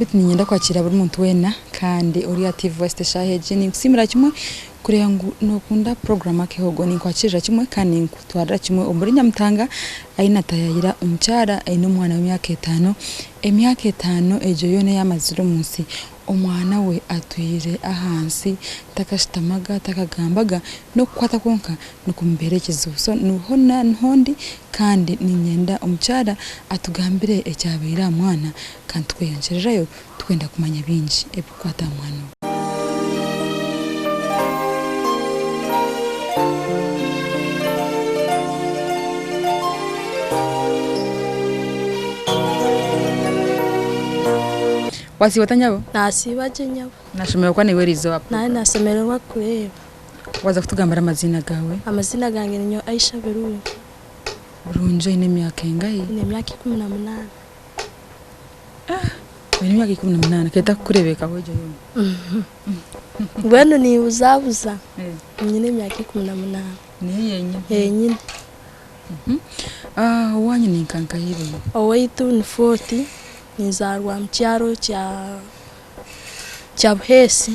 Beitu niinyenda kwakira buri muntu weena kandi ori aha TV West eshaaha egi. Ninkusiimira kimwe kureeba ngu nookunda puroguraamu Akehogo. Ninkwakirira kimwe kandi ninkutwarira kimwe omuri Nyamutanga ahi naataayaayira omukyara aine omwana w'emyaka etaano. Emyaka etaano egyo yoona ei amazire omu nsi, Omwana we atwire ahansi takashutamaga, takagambaga, n'okukwata kwonka nikumubeera ekizibu. So niho niho ndi kandi niinyenda omukyara atugambire ekyabaire aha mwana kandi tukweyongyererayo tukwenda kumanya bingi ebirikukwata aha mwana ogu. Wasiiba ota nyabo? Nasiiba gye nyabo. Nashemererwa kuba naiwe eriizooba. Naanye nashemererwa kukureeba. Waaza kutugambira amaziina gaawe? Amaziina gange ninyowe Aisha Birungi. Birungi oine emyaka engahi? Nyine emyaka 18. Ah, oine emyaka 18 kare etakukureebekaho egyo yoona. Mbwenu nimbuzabuza, nyine emyaka 18. Niyo yenyine? Yenyine. Owaanyu ni nka nkahi? Owaitu ni Fort. Ninzaarwa omu kyaro kya Buheesi,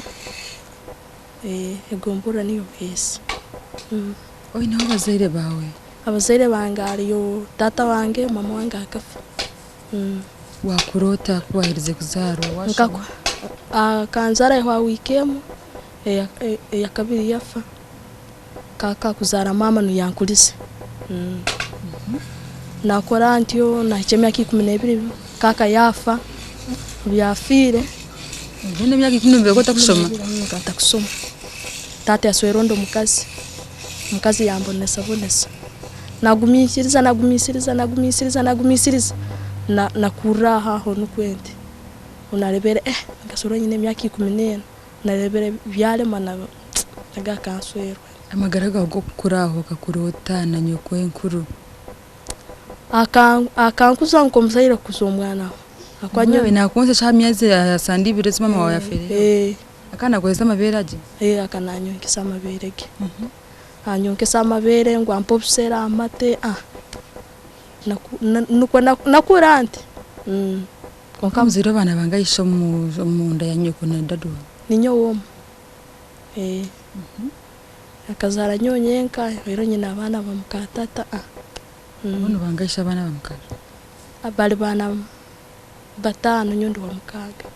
egomborora niyo Buheesi. Oineho abazaire baawe? Abazaire bange hariyo taata wange, maama wange akafa. Waakura ota ku waaherize kuzaarwa? Waashoma? Akanzaara yahwa wiiki emwe, eyakabiri yafa. Kaaka kuzaara maama niwe yankurize. Nakora ntyo nahikya emyaka 12 kaaka yaafa, obu yaafiire. Mbwenu emyaka 12 okaba otakushoma? Nkaba ntakusoma. Taata yaswera ondi omukazi, omukazi yambonesabonesa. Nagumiisiriza nagumiisiriza nagumiisiriza nagumiisiriza, nakurra aho aho nikwo nti. Obu nareebire nkaswerwa nyine emyaka 14. Nareebire byarema naga akanswerwa. Amagara gaawe g'okukura aho okakura ota na nyokwenkuru? Akankuza nk'omuzaire kukuza omwana we. Ahakuba nyowe. Naakwontsya shi aha myezi aha sande ibiri ezi maama waawe yaafiireho? Akaba naakuheereza amabeere agye? Akaba naanyonkesa amabeere ge. Anyonkesa amabeere ngu ampe obusera, amate, nikwo nakura nti. Kwonka omuzaire w'abaana bangahi shi omunda ya nyoko na dadi waawe? Ninyowe omwe. Akazaara nyowe nyenka reero nyine abaana ba muka tata. Bo ni bangahi shi abaana ba muka so? Bari baana bataano nyowe ndi wa mukaaga.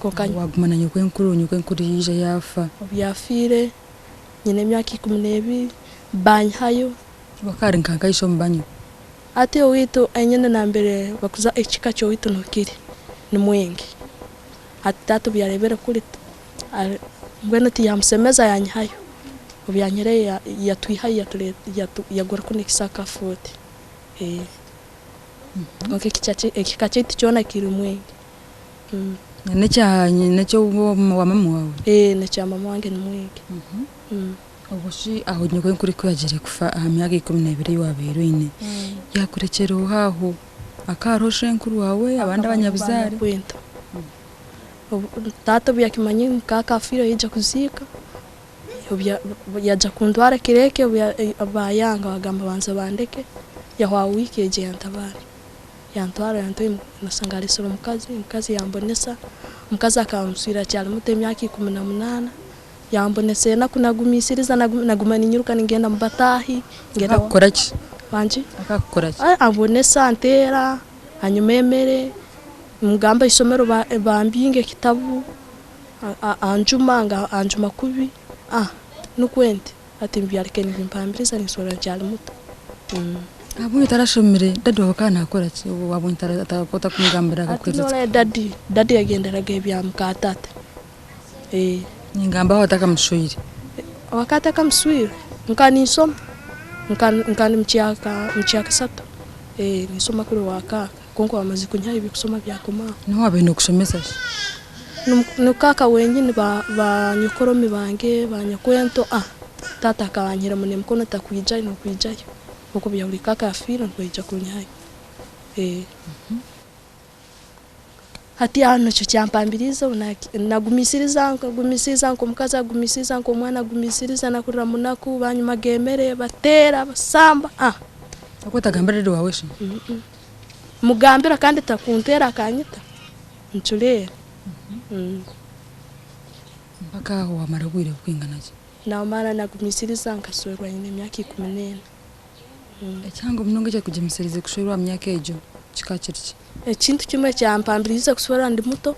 Kwonka Waaguma na nyokwenkuru, nyokwenkuru yaija yaafa. Obu yaafiire nyine emyaka 12 baanyihayo. Akaba ari nka nkahi shi omu banyu? Hati owaitu enyine nambere bakuza ekika ky'owaitu niho kiri ni Mwenge. Hati taata obu yarebere kuri mbwenu tiyamusemeza yanyihayo. Obu yanyihireyo yatwihayo yagura kunu ekisaka Fort. Kwonka ekika kyaitu kyona kiri Mwenge. N'ekya mama waawe? N'ekya mama wange ni Mwenge. Obwo shi aho nyokwenkuru ku yaagiire kufa aha myaka 12 ei waabaire oine, yaakurekyera oha aho? Hakaba hariho shwenkuru waawe, abandi abanyabuzaare? Taata obu yakimanyire ngu kaaka afiire yaija kuziika, yaija kundwara ekiro ekyo baayanga baagamba banze bandeke, yahwa wiiki yaija yantabaara. Yantwara yantwara nashanga areesire omukazi, omukazi yambonesa, omukazi akaba amuswire akyari muto emyaka 18. Yambonesa enaku nagumisiriza naguma ninyiruka ningenda omu bataahi. Akakukora ki? Wangi? Akakukora ki? Ambonesa anteera, anyima emere, mugamba ahaishomero bambinga ekitabu, anjuma anjuma kubi, nikwo nti hati byareka nibimpambiriza ninsoorora nkyari muto. Ahabw'enki otarashomire? Dadi waawe akaba naakora ki waaba otakumugambira Hati noreeba dadi, dadi yagyenderaga ebya muka taata. Ningamba waaba otakamushweire. Akaba atakamushweire, nkaba ninsoma, nkaba ndi omu kyakashatu, ninsoma kuri owa kaaga kwonka bamaze kunyihaho eby'okushoma byakoma aho. N'oha owaabaire naakushomesa shi? Ni kaaka wenyini, ba nyokoromi bange, ba nyokwento, taata akaba anyihiremu n'emikono otakwijayo nokwijayo, kwonka obu yaahuriire kaaka afiire nikwo yaija kunyihayo. Hati aho nikyo kyampambiriize obu nagumisiriza nkagumisiriza nk'omukazi agumisiriza nk'omwana agumisiriza nakurira munaku banyumaga emere bateera basamba. Okaba otagambira dady waawe shi? Mugambira kandi takunteera akanyita, ncureera. Mpaka aho wamara obwire bukwingana ki? Namara nagumisiriza nkaswerwa nyine emyaka 14. Ekihango munonga ekyakugumisirize kushwerwa aha myaka egyo kikaba kiri ki? Ekintu kimwe kyampambiriize kuswerwa ndi muto,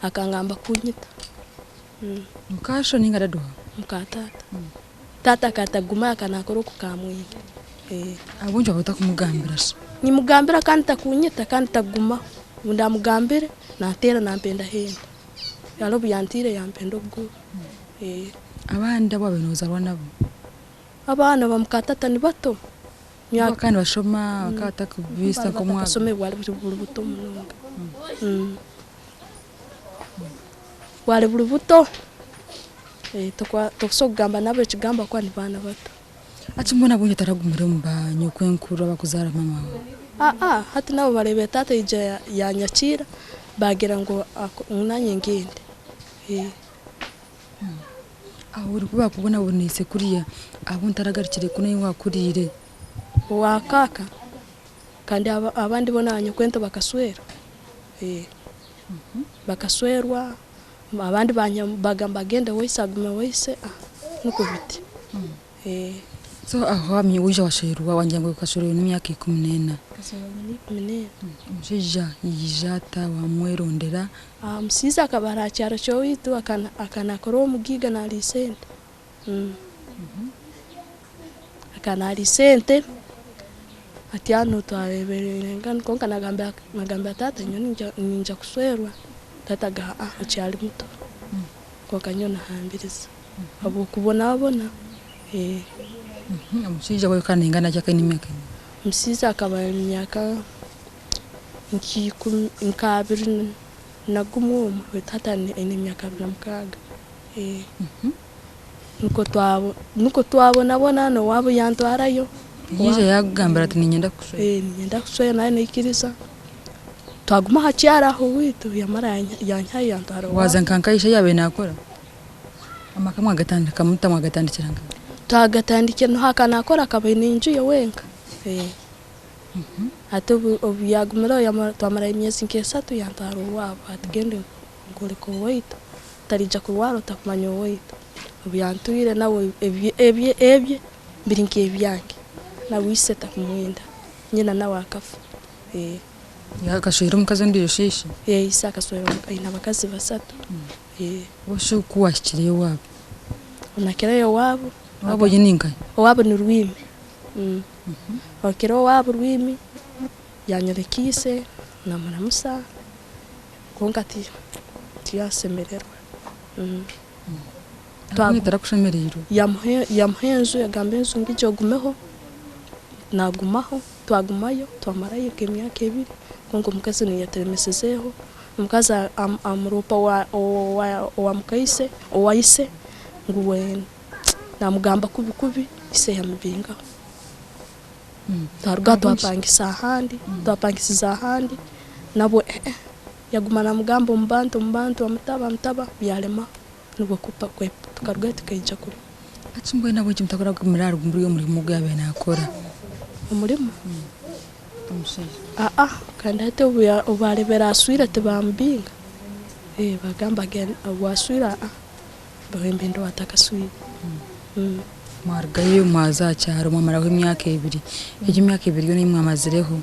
akangamba kunyita. Mukaasho ninga dada waawe? Muka taata. Taata akataguma akanakora oku kamwingi. Ahabw'enki waaba otakumugambira shi? Nimugambira kandi takunyita kandi takugumaho. Obu ndamugambire nanteera nampendahenda. Hariho obu yantiire yampenda okuguru. Abandi abu waabaire nozaarwa nabo? Abaana ba muka tata ni bato. Bakaba nibashoma bakaba batakubiisa nk'omwana? Batakasomire bwari buri buto munonga. Bwari buri buto. Tokusobola kugamba nabo ekigambo ahakuba ni baana bato. Hati mbwenu ahabw'enki otaragumire omu banyokwenkuru abakuzaara maama waawe? Aa hati nabo bareebire taata yaija yanyakiira baagira ngu nanye ngende. Aho ori ku baakubonaboneise kuriya ahabw'enki otaragarukire kunu ahu waakuriire? Owa kaaka kandi abandi boona banyokwento bakaswerwa. Bakaswerwa abandi bagamba agende owaise agume owaise nikwo biti. So aho waija washwerwa wangira ngu okashwerwa oine emyaka 14. Nkashwerwa nyine 14. Omushaija yaija ata wamwerondera? Omushaija akaba ari aha kyaro ky'owaitu akanakora omugiiga naariisa ente. Akaba naariisa ente hati twareebererengana kwonka nagambira taata nyowe niinyija kuswerwa. Taata agamba okyari muto kwonka nyowe nahambiriza ahabw'okubonabona. Omushaija we akaba naingana ki akaba aine emyaka engahi? Omushaija akaba aine emyaka nka 21 omwe hati aine emyaka 26. Nikwo twabonabona n'owaabo yantwarayo. Yaija yaakugambira ati niinyenda kukushwera? Niinyenda kukushwera naanye naikiriza. Twaguma aha kyaro aho owaitu yamara yanyihayo yantwara owaabo. Waaza nka nkaishe ahu yaabaire naakora? Amaka mwagatandika muta mwagatandikira nkahi? Twagatandikira niho akaba naakora akaba aine enju ye wenka. Hati obu yaagumireho twamarayo emyezi nk'eshatu yantwara owaabo ati genda nkoreke owaitu otariija kurwara otakumanya owaitu. Obu yantwire nawe ebye biri nk'ebyange nawe ise takumwenda nyina nawe akafa. Akashwera omukazi ondiijo shi ishe? Ise akaswera aine abakazi basatu. Iwe shi ku waahikireyo owaabo? Nakireyo owaabo. Owaabo ori ni nkahi? Owaabo ni Rwimi. Okira owaabo Rwimi yanyoreka ise namuramusa kwonka tiyasemererwa. Ahabw'enki tarakushemereirwe? Yamuha enju yagamba enju ngigyo ogumeho nagumaho twagumayo twamarayo nk'emyaka 2 kwonka omukazi niiwe yaturemesizeho. Omukazi amuropa owa mukaise owa ise ngu namugamba kubi kubi ise yamubingaho. Twaruga twapangisa ahandi twapangisiza ahandi nabwo yaguma namugamba omu bantu amutaba amutaba byaremaho nibwo tukarugayo tukaija kuri. Hati mbwenu ahabw'enki mutakuragumira aha ruguru y'omurimo ogu yaabaire naakora? Omurimo? Omushaija. Aa kandi hati obu areebire aswire tibamubinga. Bagamba obu aswire aa bahembenda owatakaswire. Mwarugayo mwaza aha kyaro mwamaraho emyaka 2. Egyo emyaka 2 yoona ei mwamazireho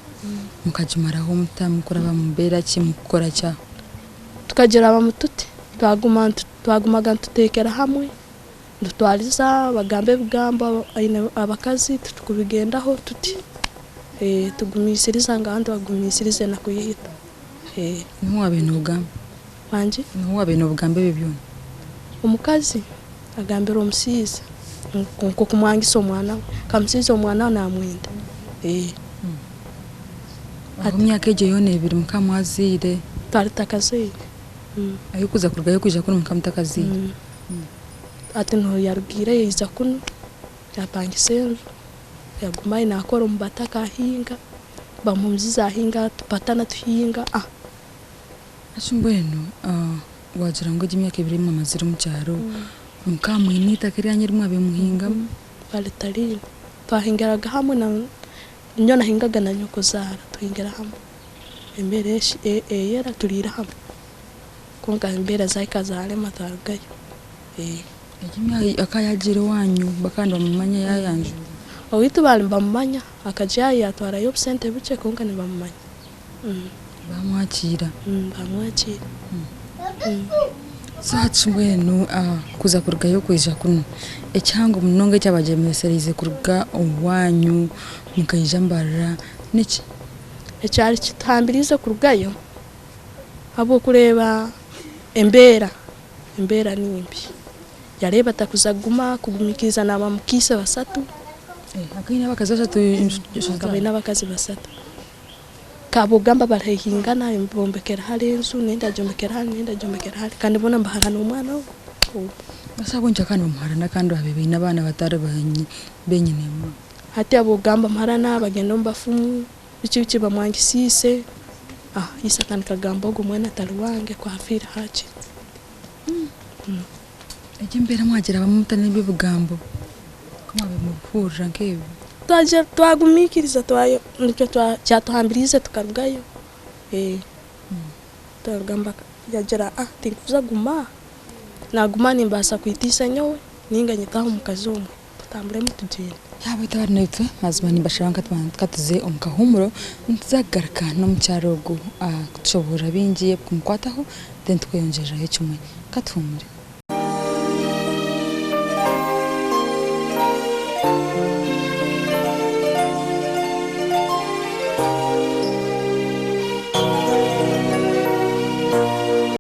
mukagimaraho muta mukuraba mu mbeera ki mukukora ki aho? Tukagirabamu tuti twagumaga nituteekera hamwe nitutwariza bagamba ebigambo aine abakazi titukubigendaho tuti tugumisiriza ngu abantu bagumisirize enaku yaitu. Niho waabaire noogamba? Wangi? Niho waabaire noobigamba ebyo byona? Omukazi agambira omushaija nk'okumwangisa omwana we kamushaija omwana we namwenda. Aho emyaka egyo yoona 2 mukaba mwazaire? Twari tutakazaire. Ahi kuza kurugayo kwija kunu mukaba mutakazaire? Hati niho yarugiireyo yaija kunu yapangisa enju yagumayo nakora omu bataka ahinga bamuha omuzizi ahinga tupatana tuhinga. Hati mbwenu wagira ngu egyo emyaka 2 ei mwamazire omu kyaro mukaba mwine eitaka eryanyu eri mwabaire muhingamu? Twari tutariine twahingiraga hamwe nyowe nahingaga na nyokozaara tuhingira hamwe. Embeera eyera turiire hamwe. Kwonka embeera zahika zarema twarugayo. Egyo akaba yagiire owanyu bakaba nibamumanya yayanjura? Owaitu baaba nibamumanya. Akagyayo yatwarayo obusente bukye kwonka nibamumanya. Bamwakiira? Bamwakiira. So hati mbwenu kuza kurugayo kwija kunu, ekihango munonga ekyabagyemesereize kuruga owanyu mukaija Mbarara niki? Ekyari kituhambiriize kurugayo ahabw'okureeba embeera, embeera nimbi. Yareeba atakuza kuguma kugumiikiriza naaba mukaise basatu. Akaba aine abakazi bashatu? Akaba aine abakazi basatu. Kabugamba bari haihingana bombekera hare enju nenda agyombekera hare nenda agyombekera hare kandi boona nibaharana omwana omwe. Basi ahabw'enki bakaba nibamuharana kandi babaire baine abaana batari benyine emwe? Hati abogamba bamuharana bagyenda omu bafumu biki biki bamwangisiise ise atandika kugamba ogu omwana atari wange ku afiire hakiri. Egyo embeera mwagirabamu muta n'eby'obugambo ku mwabaire mubihurira nk'ebyo? Twagira twagumiikiriza nikyo kyatuhambiriize tukarugayo. Twaruga mpaka yagira tinkuza kuguma, naguma nimbaasa kwita ise nyowe ninga nyite aha omukazi omwe tutambure tugyende. Yaaba otabari naitwe mazima nimbashaba nka tuze omu kahuumuro nituza kugaruka n'omukyara ogu kutushoboorora bingi ebikumukwataho then tukweyongyererayo kimwe. Katuhuumure.